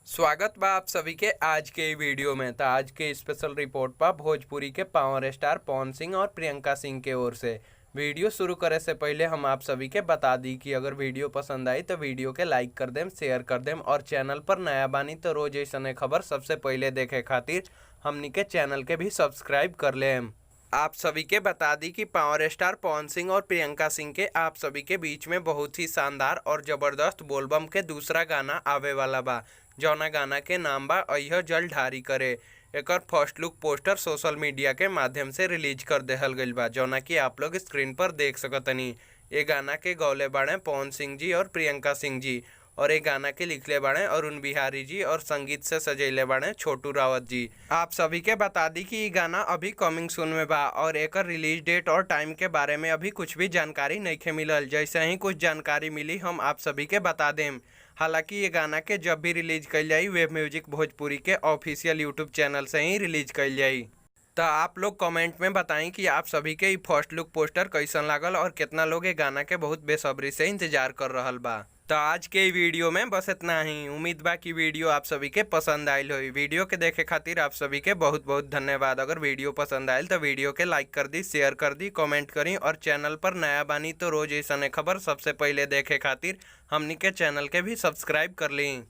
स्वागत बा आप सभी के आज के वीडियो में। तो आज के स्पेशल रिपोर्ट बा भोजपुरी के पावर स्टार पवन सिंह और प्रियंका सिंह के ओर से। वीडियो शुरू करे से पहले हम आप सभी के बता दी कि अगर वीडियो पसंद आई तो वीडियो के लाइक कर देम, शेयर कर देम और चैनल पर नया बानी तो रोज ऐसा खबर सबसे पहले देखे खातिर हमनी के चैनल के भी सब्सक्राइब कर लेम। आप सभी के बता दी कि पावर स्टार पवन सिंह और प्रियंका सिंह के आप सभी के बीच में बहुत ही शानदार और ज़बरदस्त बोलबम के दूसरा गाना आवे वाला बा, जौना गाना के नाम बा अइह जल ढारी करे। एकर first look poster social media के माध्यम से रिलीज कर देहल गइल बा, जौना कि आप लोग स्क्रीन पर देख सकतनी। ये गाना के गौले बाड़े पवन सिंह जी और प्रियंका सिंह जी और ये गाना के लिखले बाड़े अरुण बिहारी जी और संगीत से सजैले बाड़े छोटू रावत जी। आप सभी के बता दी कि ये गाना अभी कमिंग सून में बा और एकर रिलीज डेट और टाइम के बारे में अभी कुछ भी जानकारी नइखे मिलल। जैसे ही कुछ जानकारी मिली, हम आप सभी के बता देम। हालांकि ये गाना के जब भी रिलीज कइल जाई, वेब म्यूजिक भोजपुरी के ऑफिशियल यूट्यूब चैनल से ही रिलीज कइल जाई। तो आप लोग कमेंट में बताएं कि आप सभी के ई फर्स्ट लुक पोस्टर कैसन लागल और कितना लोग ये गाना के बहुत बेसब्री से इंतजार कर रहल बा। तो आज के वीडियो में बस इतना ही। उम्मीद बा कि वीडियो आप सभी के पसंद आयल होई। वीडियो के देखे खातिर आप सभी के बहुत बहुत धन्यवाद। अगर वीडियो पसंद आयल तो वीडियो के लाइक कर दी, शेयर कर दी, कमेंट करी और चैनल पर नया बानी तो रोज ऐसा खबर सबसे पहले देखे खातिर हमनी के चैनल के भी सब्सक्राइब कर ली।